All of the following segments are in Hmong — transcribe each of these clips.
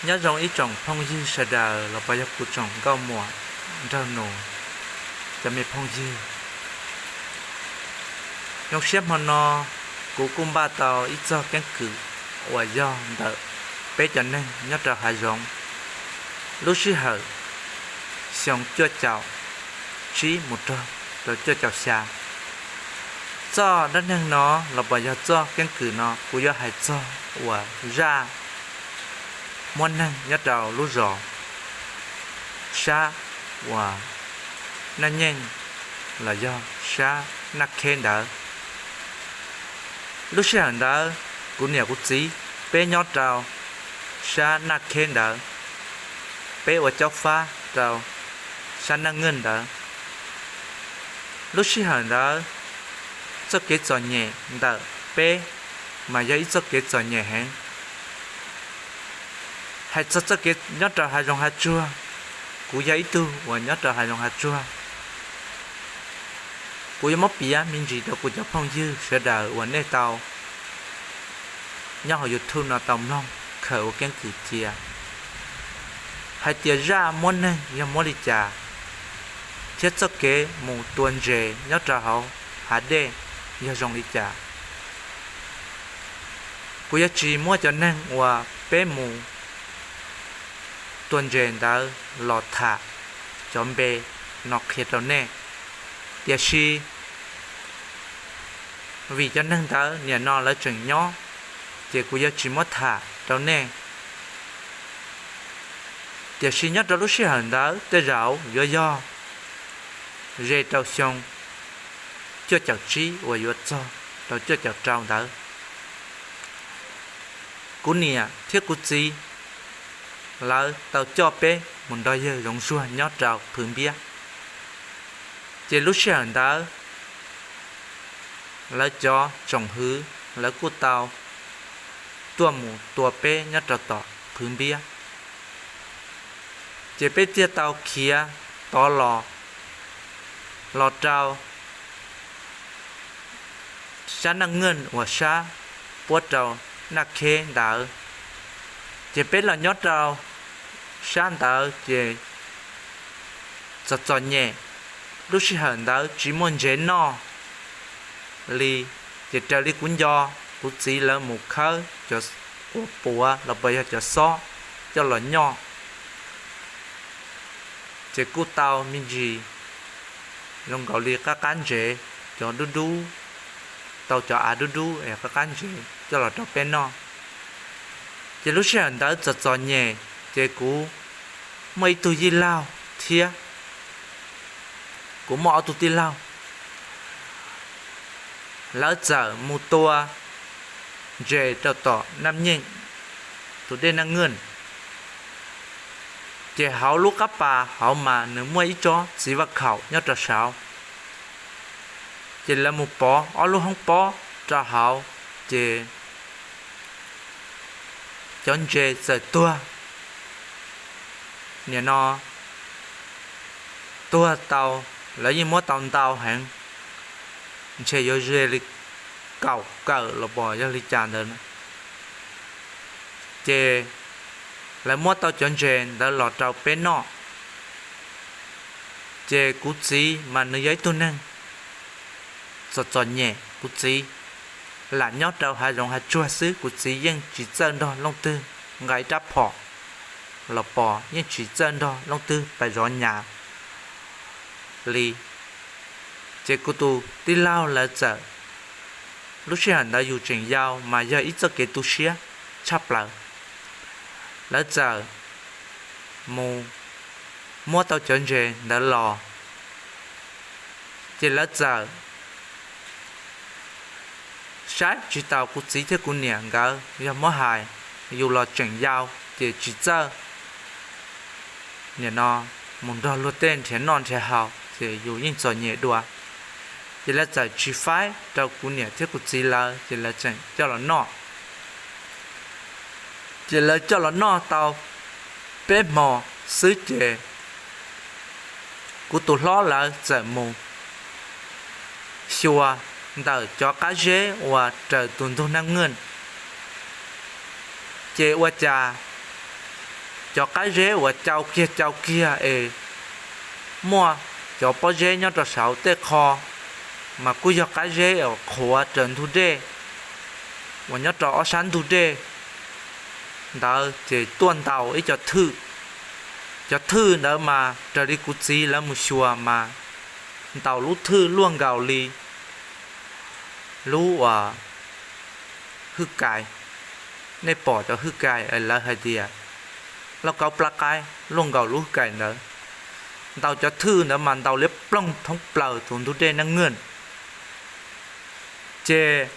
Nyob zoo ib tsoom phooj ywg sawv daws los puas yog kuv tsoom nkauj muam nraug nus, cov me phooj ywg. Zoo siab hmo no kuv kuj npaj tau ib txog keeb kwm uas yog ntawm peb cov neeg nyob rau hav zoov lub sij hawm xyoo cuaj caum tsib mus rau cuaj caum xya. Txoj dab neeg no los puas yog txoj keeb kwm no kuv yuav hais txog uas zaj muab neeg nyob rau lub zos sab uas Naj Nyeej los yog sab Naj Kheb ntawd. Lub sij hawm ntawd kuv niam kuv txiv peb nyob rau sab Naj Kheb ntawd, peb ua caub fab rau sab Naj Nyeej ntawd. Lub sij hawm ntawd txoj kev txom nyem ntawm peb mas yog ib txoj kev txom nyem heev. Hais txog txoj kev nyob rau hav zoov hav tsuag, kuv yog ib tug uas nyob rau hav zoov hav tsuag. Kuv yuav muab piav me ntsis rau kuv cov phooj ywg sawv daws uas nej tau nyob hauv YouTube no tau mloog khaws ua keeb kwm cia, hais tias zaj muab neeg yog muab li cas, thiab txoj kev mus tua ntses nyob rau hauv hav dej yog zoo li cas. Kuv yuav tsis muab cov neeg uas peb mus tua ntses ntawd los tham cov npe no qhia rau nej, tiam sis vim cov neeg ntawd nim no lawv tseem nyob, ces kuv yuav tsis muab tham rau nej. Tiam sis nyob rau lub sij hawm ntawd tej zaum yuav yog ze rau xyoo cuaj caum tsib uas yuav txog rau cuaj caum rau ntawd. Kuv niam thiab kuv txiv lawv tau coj peb mus nrog yawg Zoov Zuag nyob rau Phwv Npiab. Ces lub sij hawm ntawd lawv cov tsoom hwv lawv kuj tau tuaj mus tua peb nyob rau tom Phwv Npiab. Ces peb thiaj tau khiav tod los, los rau sab Naj Nyeej uas sab puab rau Naj Kheb ntawd. Ces peb los nyob rau sab ntawd ces txom txom nyem, lub sij hawm ntawd tsis muaj ntsev noj li. Ces raws li kuv nco, kuv txiv lawv mus khawb cov quav puav los puas yog cov xob coj los nyoj. Ces kuj tau me ntsis zoo nkaus li qab qab ntsev, cov dub dub, tau cov av dub dub es qab qab ntsev coj los rau peb noj. Ces lub sij hawm ntawd txom txom nyem, ces kuv muaj ib tug yij laug thiab kuv muaj ob tug tij laug, lawv txawm mus tua ntses rau tom Naj Nyeej, tus dej Naj Nyeej. Ces hauv lub qab pas hauv mas nws muaj ib tsob txiv vaj khaum nyob rau saud. Ces lawv mus pov ob lub hoob pob rau hauv, ces cov ntses txawm tuag. Nim no tuag tau, lawv yeej muab tau ntau heev, ntshe yuav ze li kaum kawm los puas yog li cas ntawd. Ces lawv muab tau cov ntses ntawd los rau peb noj. Ces kuv txiv mas nws yog ib tug neeg txom txom nyem, kuv txiv lam nyob rau hav zoov hav tsuag xwb, kuv txiv yeej tsis txawj nrog leej twg nqa ib rab phom los pos, yeej tsis txawj nrog leej twg pais zov nyas li. Ces kuv tus tij laug lawv txawm, lub sij hawm ntawd yus tseem yau mas yog ib txoj kev tu siab tshaj plaws. Lawv txawm mus muab tau cov ntses ntawd los, ces lawv txawm saib tsis taus kuv txiv thiab kuv niam nkawd, yog muab hais yus los tseem yau ces tsis txawj. Nim no mus nrog luag tej nrhiav noj nrhiav haus ces yus yeej txom nyem dua. Ces lawv txawm tsis faib rau kuv niam thiab kuv txiv lawv, ces lawv tseem coj los noj. Ces lawv coj los noj tau peb hmo xwb ces kuv tus hlob lawv txawm mus xyuas ntawm cov qab zeb uas raws tus ntug Naj Nyeej. Ces ua cas cov qab zeb uas cau kiag cau kiag es muaj cov pob zeb nyob rau saum tej qho, mas kuj yog qab zeb uas qhuav raws ntug dej uas nyob rau ob sab ntug dej ntawd ces tuaj ntaus ib co thwj. Cov thwj ntawd mas raws li kuv txiv lawv mus xyuas mas ntaus lub thwj luaj nkaus li lub uas hwj kais. Nej pom cov hwj kais lawv hais tias lauj kaub plab qaib luaj nkaus lub hwj kais ntawd. Ntaus cov thwj ntawd mas ntaus liab ploog thoob plaws tus ntug dej neej nkwj. Ces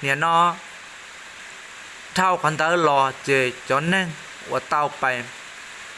nim no dhau qhov ntawd los ces cov neeg uas tau pais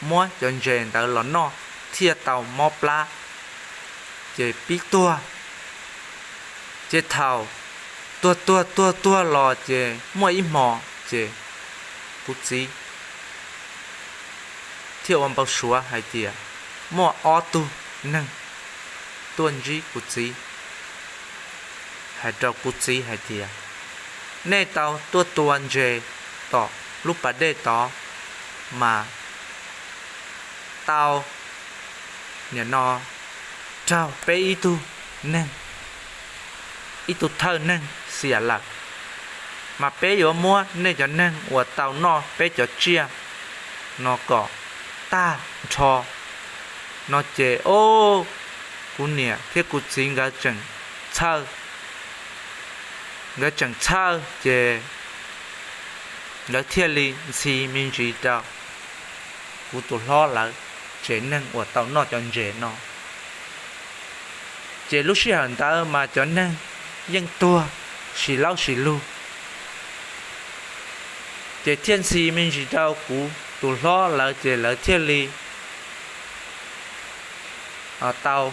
muab cov ntses ntawd los noj thiaj tau mob plab, ces pib tuag. Ces thaum tuag tuag tuag tuag los ces muaj ib hmo ces kuv txiv thiaj ua npau suav hais tias muaj ob tug neeg tuaj ntsib kuv txiv, hais rau kuv txiv hais tias, nej tau tuaj tua ntses tom lub pas dej tod mas tau nim no raug peb ib tug neeg, ib tug thawj neeg xiam lawm, mas peb yuav muab nej cov neeg uas tau noj peb cov tsiaj no kom tag nrho. No ces o, kuv niam thiab kuv txiv nkawd tseem txhawj, nkawd tseem txhawj ces nkawd thiaj li ntxhi me ntsis rau kuv tus hlob lawv tsev neeg uas tau noj cov ntses no. Ces lub sij hawm ntawd mas cov neeg yeej tuag sis laub sis lug, ces thiaj ntxhi me ntsis rau kuv tus hlob lawv ces lawv thiaj li tau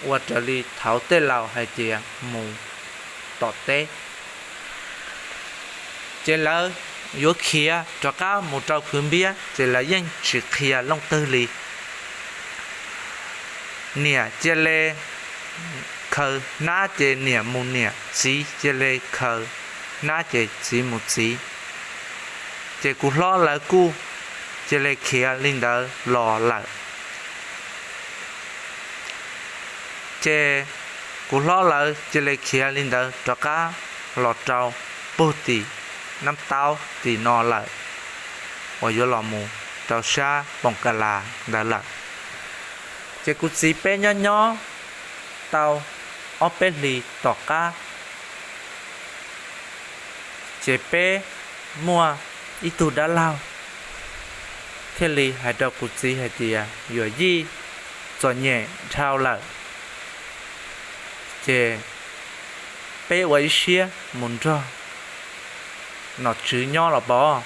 ua raws li thaud tej laus hais tias mus tom teb. Ces lawv yuav khiav rov qab mus rau Phwv Npiab ces lawv yeej tsis qhia leej twg li. Niam cia li khaws hnab ces niam mus niam, txiv cia li khaws hnab ces txiv mus txiv. Ces kuv hlob lawv kuj cia li khiav li ntawd los lawm. Ces kuv hlob lawv cia li khiav li ntawd rov qab los rau puag tim Nab Taub tim no lawm, uas yuav los mus rau sab Poom Kas Las ntawd lawm. Ces kuv txiv peb nyob nyob tau ob peb hlis tom qab, ces peb muaj ib tug dab laug thiaj li hais rau kuv txiv hais tias, Yuam Yij, txom nyem dhau lawm, ces peb ua ib siab mus nrog nom tswv nyob los pov.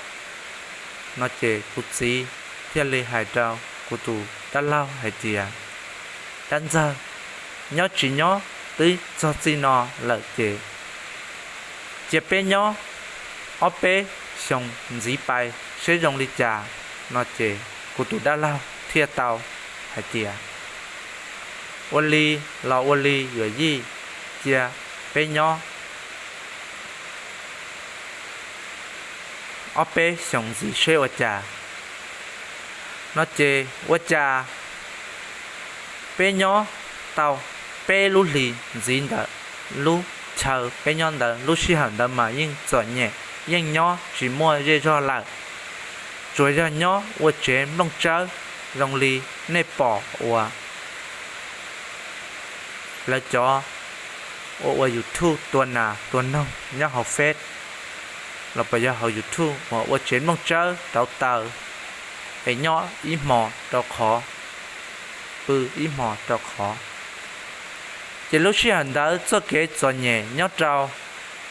No ces kuv txiv thiaj li hais rau kuv tus dab laug hais tias, Dab ntxawg, nyob tsis nyob twb txog txij no lawm ces cia peb nyob ob peb xyoos ntxiv pais seb zoo li cas. No ces kuv tus dab laug thiaj tau hais tias, Ua li los ua li Yuam Yij, cia peb nyob ob peb xyoos ntxiv seb ua cas. No ces ua cas peb nyob tau peb lub hlis ntxiv ntawd, lub chaw peb nyob ntawd lub sij hawm ntawd mas yeej txom nyem, yeej nyob tsis muaj zej zog lawm, tsuas yog nyob ua tsev nplooj tsawb zoo li nej pom uas lawv cov ua ua YouTube tua nas tua noog nyob hauv Face los puas yog hauv YouTube uas ua tsev nplooj tsawb rauv taws es nyob ib hmos rau qhov, pw ib hmos rau qhov. Ces lub sij hawm ntawd txoj kev txom nyem nyob rau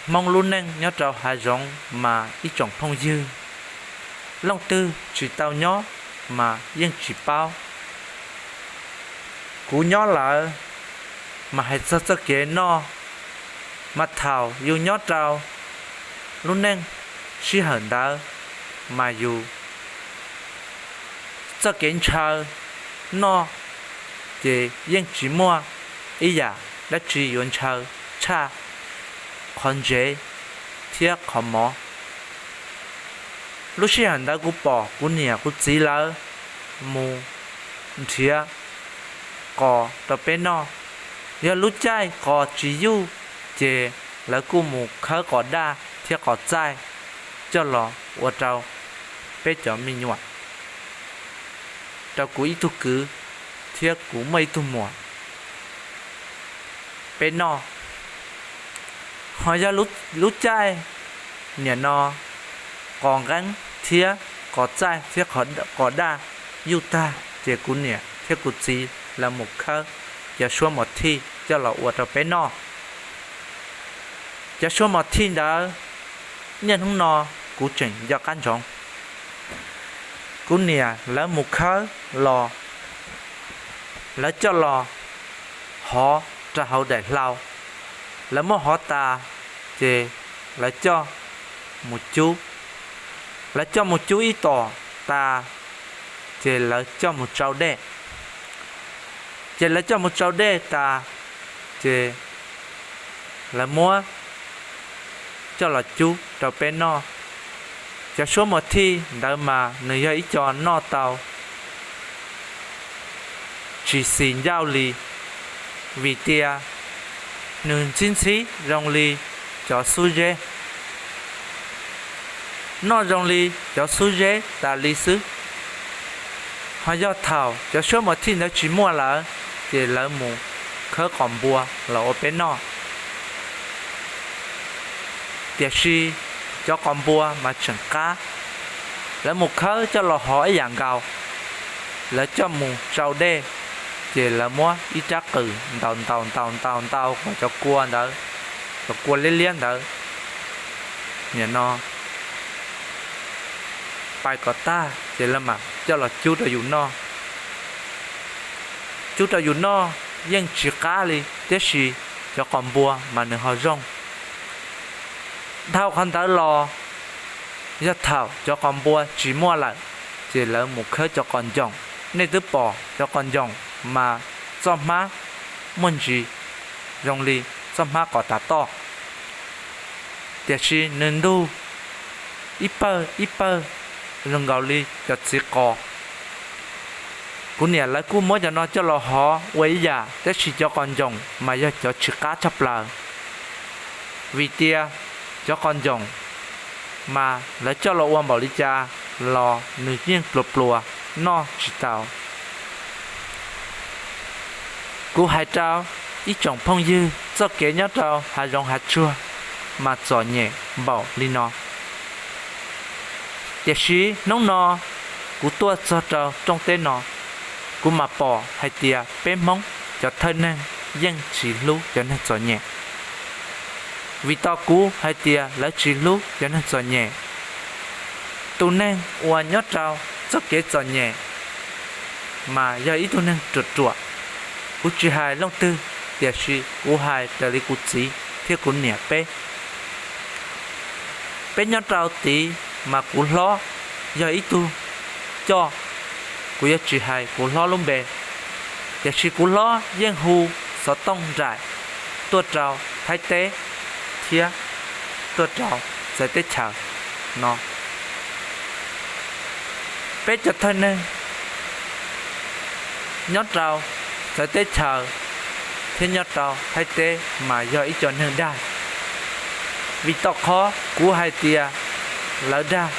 Hmoob lub neej nyob rau hav zoov mas ib tsoom phooj ywg leej twg tsis tau nyob mas yeej tsis paub. Kuv nyob lawm mas hais txog txoj kev noj, mas thaum yus nyob rau lub neej sij hawm ntawd mas yus txoj kev ntshaw noj ces yeej tsis muaj ib yam dab tsi yuav ntshaw tshaj qhov ntsev thiab qhov mov. Lub sij hawm ntawd kuv pom kuv niam kuv txiv lawv mus nrhiav qos rau peb noj. Yog lub caij qos tsis yuj ces lawv kuj mus khawb qos daj thiab qos txaij coj los ua rau peb cov me nyuam, rau kuv ib tug kwv thiab kuv muaj ib tug muam peb noj. Ho yog lub caij niam no qos nqeeb thiab qos txaij thiab qos daj yuj tag ces kuv niam thiab kuv txiv lawv mus khawb cov suab mos thij coj los ua rau peb noj. Cov suab mos thij ntawd niaj hnub no kuv tseem nco qab ntsoov. Kuv niam lawv mus khawb los, lawv coj los hov rau hauv daim hlau. Lawv muab hov tas ces lawv coj mus cub. Lawv coj mus cub ib tom tas ces lawv coj mus tsau dej. Ces lawv coj mus tsau dej tas ces lawv muab coj los cub rau peb noj. Cov suab mos thij ntawd mas nws yog ib co noj tau tsis xis ncauj li, vim tias nws ntxhib ntxhib zoo li cov xub zeb, noj zoo li cov xub zeb tas li xwb. Ho yog thaum cov suab mos thij ntawd tsis muaj lawm ces lawv mus khawb qos npua los ua peb noj. Tiam sis cov qos npua mas tseem qab, lawv mus khawb coj los hov ib yam nkaus, lawv coj mus tsau dej, ces lawv muab ib rab qws ntaus ntaus ntaus ntaus ntaus kom cov kua ntawd, cov kua liab liab ntawd, nim no pais kom tag ces lawv mam coj los cub rau yus noj. Cub rau yus noj yeej tsis qab li, tiam sis cov qos npua mas nws ho zoo. Dhau qhov ntawd los, yog thaum cov qos npua tsis muaj lawm, ces lawv mus khawb cov qos ncoos. Nej twb pom cov qos ncoos mas txoj hmab muaj ntsis zoo li txoj hmab qos tas toj, tiam sis nws ntug ib pawg ib pawg zoo nkaus li cov txiv qos. Kuv niam lawv kuj muab cov no coj los hov ua ib yam, tab sis cov qos ncoos mas yog cov tsis qab tshaj plaws, vim tias cov qos ncoos mas lawv coj los ua npaum li cas los nws yeej pluas pluas, noj tsis tau. Kuv hais rau ib tsoom phooj ywg, txoj kev nyob rau hav zoov hav tsuag mas txom nyem npaum li no. Tiam sis hnub no kuv tuaj txog rau rooj teb no, kuv mam pom hais tias peb Hmoob cov thawj neeg yeej tsis hlub cov neeg txom nyem. Vim tos kuv hais tias lawv tsis hlub cov neeg txom nyem. Tus neeg uas nyob rau txoj kev txom nyem mas yog ib tug neeg ruam ruam. Kuv tsis hais leej twg, tiam sis kuv hais raws li kuv txiv thiab kuv niam peb. Peb nyob rau tid mas kuv hlob yog ib tug coj, kuv yuav tsis hais kuv hlob lub npe, tiam sis kuv hlob yeej hu xov tooj nraim tuaj rau Thaib teb thiab tuaj rau txawv teb chaws no. Peb cov thawj neeg nyob rau txawv teb chaws thiab nyob rau Thaib teb mas yog ib co neeg dag. Vim tom qhov kuv hais tias lawv dag,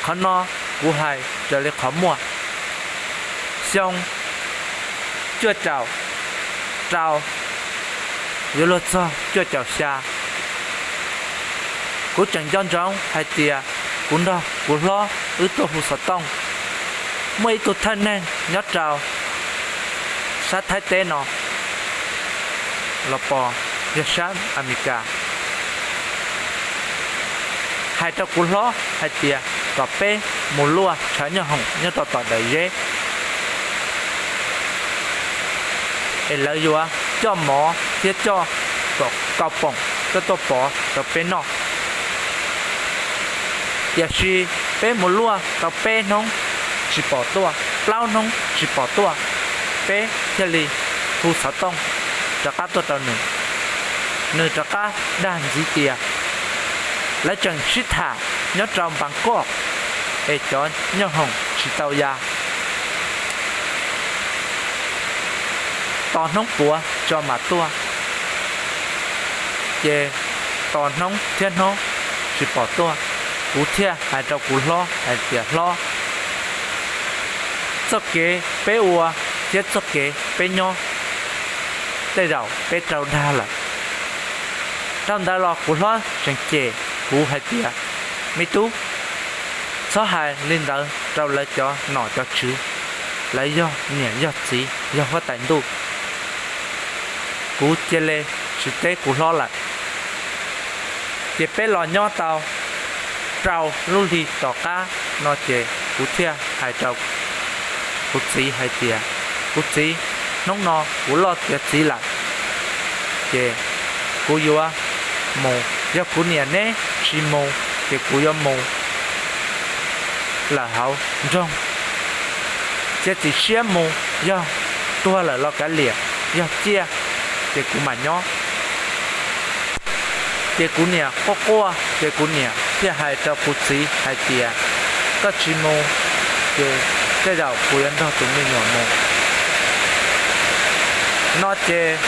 qhov no kuv hais raws li qhov muaj. Xyoo cuaj caum rau yuav luag txog cuaj caum xya, kuv tseem nco ntsoov hais tias kuv nrog kuv hlob wb tuaj hu xov tooj. Muaj ib tug thawj neeg nyob rau sab Thaib teb no los pos, yog sab Amelikas, hais rau kuv hlob hais tias kom peb mus luaj tshav nyob hoom nyob rau tom dawm zeb, es lawv yuav coj mov thiab coj kau poom coj tuaj pov rau peb noj. Tiam sis peb mus luaj tau peb hnub tsis pom tuaj, plaub hnub tsis pom tuaj, peb thiaj li hu xov tooj rov qab tuaj rau nws. Nws rov qab dag ntxiv tias lawv tseem sib tham nyob rau Npas Koj, es cov nyooj hoom tsis tau ya. Tos hnub puav tso mam tuaj. Ces tos hnub thiab hnub tsis pom tuaj, kuv thiaj hais rau kuv hlob hais tias, Hlob, txoj kev peb ua thiab txoj kev peb nyob, tej zaum peb raug dag lawm. Dhau ntawd los kuv hlob tseem cem kuv hais tias, Me tub, txhob hais li ntawd rau lawv cov nom cov tswv, lawv yog niam yog txiv yog huab tais ntuj. Kuv cia li tsis teb kuv hlob lawm. Ces peb los nyob tau rau lub hli tom qab no ces kuv thiaj hais rau kuv txiv hais tias, Kuv txiv, hnub no kuv loj tiav txiv lawm, ces kuv yuav mus. Yog kuv niam neb tsis mus ces kuv yuav mus lawm hauv nroog. Cia txim siab mus, yog tuag lawm los kav liam, yog ciaj ces kuv mam nyob. Ces kuv niam quaj quaj, ces kuv niam thiaj hais rau kuv txiv hais tias, Koj tsis mus, ces tej zaum kuv yuav nrog tus me nyuam mus. No ces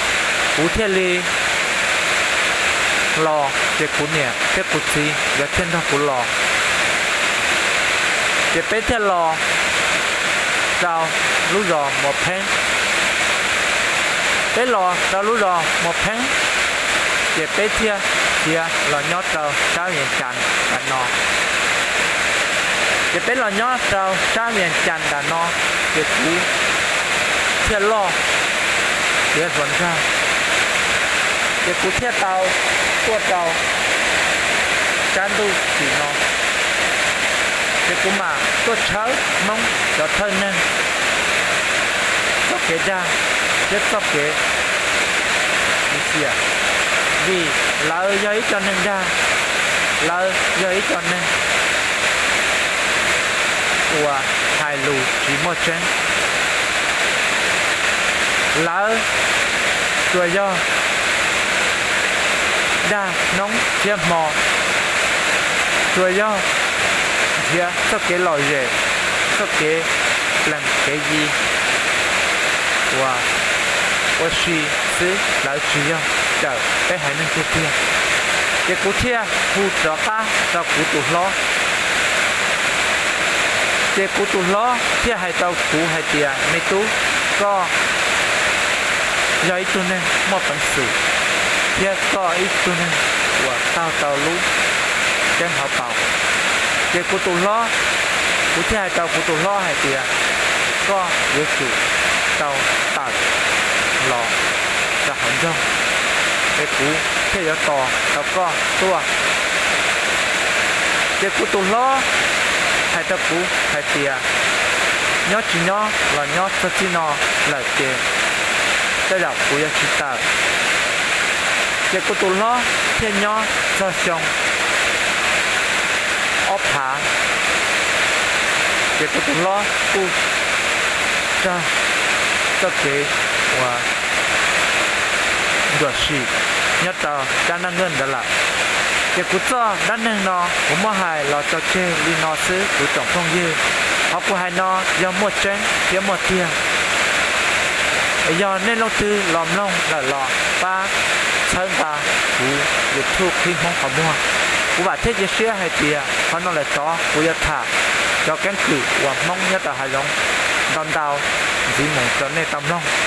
kuv thiaj li los, ces kuv niam thiab kuv txiv yuav thiaj nrog kuv los. Ces peb thiaj los rau lub zos Muas Pheeb. Peb los rau lub zos Muas Pheeb, ces peb thiaj khiav los nyob rau sab Vias Cas nram no. Ces peb los nyob rau sab Vias Cas nram no, ces kuv thiaj loj tiav hluas nraug, ces kuv thiaj tau tuaj rau sab ntuj tim no. Ces kuv mam tuaj tshawb Hmoob cov thawj neeg txoj kev dag thiab txoj kev xiam, vim lawv yog ib co neeg dag, lawv yog ib co neeg uas hais lus tsis muaj tseeb. Lawv tsuas yog dag hnub thiab hmo, tsuas yog nrhiav txoj kev lom zem, txoj kev plees kev yi uas ua si xwb, lawv tsis yog cawm peb haiv neeg tiag tiag. Ces kuv thiaj hu rov qab rau kuv tus hlob. Ces kuv tus hlob thiaj hais rau kuv hais tias, Me tub, koj yog ib tug neeg muaj peev xwm thiab koj ib tug neeg uas taug tau lub teeb hauv paus. Ces kuv tus hlob, kuv thiaj hais rau kuv tus hlob hais tias, Koj yuav tsum tau tawm los rau hauv nroog, es kuv thiaj yuav tos tau koj tuaj. Ces kuv tus hlob hais rau kuv hais tias, Nyob tsis nyob los nyob txog txij no lawm ces tej zaum kuv yuav tsis tawm. Ces kuv tus hlob thiaj nyob txog xyoo ob phav, ces kuv tus hlob kuj raug txoj kev uas ntsuam sim nyob rau dab neeg nkawj ntawd lawm. Ces kuv txoj dab neeg no kuv muab hais los tso tseg li no xwb kuv tsoom phooj ywg. Qhov kuv hais no yog muaj tseeb thiab muaj tiag. Es yog nej leej twg los mloog lawm los pab txhawb nqa kuv YouTube Qhib Hmoob Qhov Muag. Kuv vam thiab cia siab hais tias qhov no lawm tod kuv yuav tham cov keeb kwm uas Hmoob nyob rau hav zoov ntau ntau ntxiv mus rau nej tau mloog.